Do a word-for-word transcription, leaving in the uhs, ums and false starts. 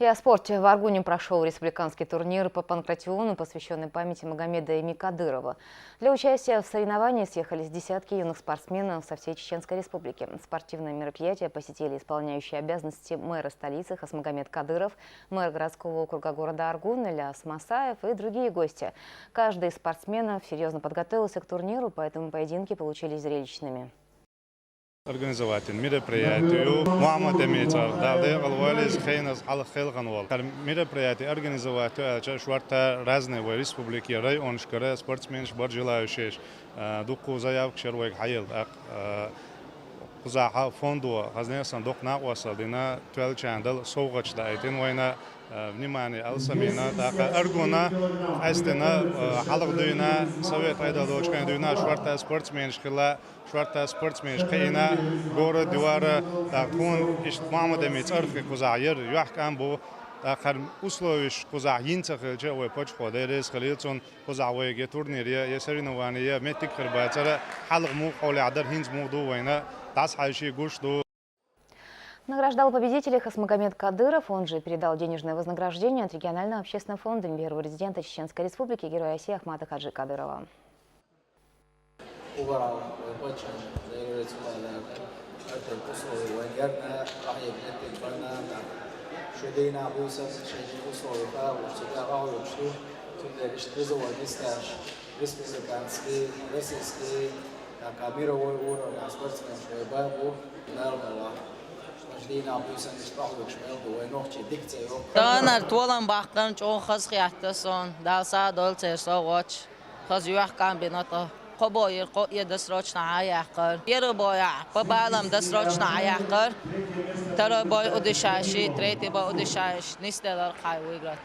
И о спорте. В Аргуне прошел республиканский турнир по панкратиону, посвященный памяти Магомеда Эми Кадырова. Для участия в соревновании съехались десятки юных спортсменов со всей Чеченской Республики. Спортивное мероприятие посетили исполняющий обязанности мэра столицы Хасмагомед Кадыров, мэр городского округа города Аргун Ильяс Масаев и другие гости. Каждый из спортсменов серьезно подготовился к турниру, поэтому поединки получились зрелищными. Организовать мероприятие Мухаммад Эмицар, Дала декъала вализ хейназ хьалха хелган вал. Хар мероприятие организовать аьлча шорта разные вай республики районашкара спортсменаш бар желающие, дуккху заявкаш яр вайга хьаелла. Кхузахьа фондо хазнесан дукха накъостал дина, тоьлчарна дала совгӀаташ даийтина вайна, внимание алсамина, тӀаккха Аргуна къаьстина, хьалха дуьйна, совет Ӏедал долчу хенахь дуьйна шорта спортсменаш хилла, шорта спортсменаш кхиийна, город юара, тӀаккха тхуна иштта Мухаммад Эми цӀарах кхузахь яр, юьхькӀам бу, тӀаккха хӀара условиш кхузахь йина ца хилча а вай паччахьо Дела реза хилийла цунна, кхузахь вайга я турнир я, я соревнование я меттиг хир бацара, хьалха муха хьолехь дара, хӀинца муха ду вайна, дӀасхьаьжча гуш ду. Награждал победителей Хасмагомед Кадыров. Он же передал денежное вознаграждение от регионального общественного фонда первого президента Чеченской Республики, героя России Ахмата Хаджи Кадырова. Угара вай паччахьна Дела реза хуьлда, хӀара условий вайна ярна, къахьега меттиг барна, шу дийнахь буьйсанна шайн условий хьалуш, цу тӀехь гӀо йолуш ду, цундела иштта призовой месташ, республиканский, российский, тӀаккха мировой уровня спортсменаш вай бан бу, Дала мукъ лахь. Шу дийнахь буьйсанна иштта къахьоьгуш мел ду, вай нохчий дика ца йоккху. Таханара толам баккхарна чӀогӀа хазахетта суна, Дала сагӀа дойла церан совгӀаташ. Хаза юьхькӀам бина тхан. Кхо бой яра, кхо а досрочно хьаяьккхар. Первый бойхь по баллам досрочно хьаяьккхар. Второй бой удешающий, третий бой удешающий, нисделира хьайн выиграть.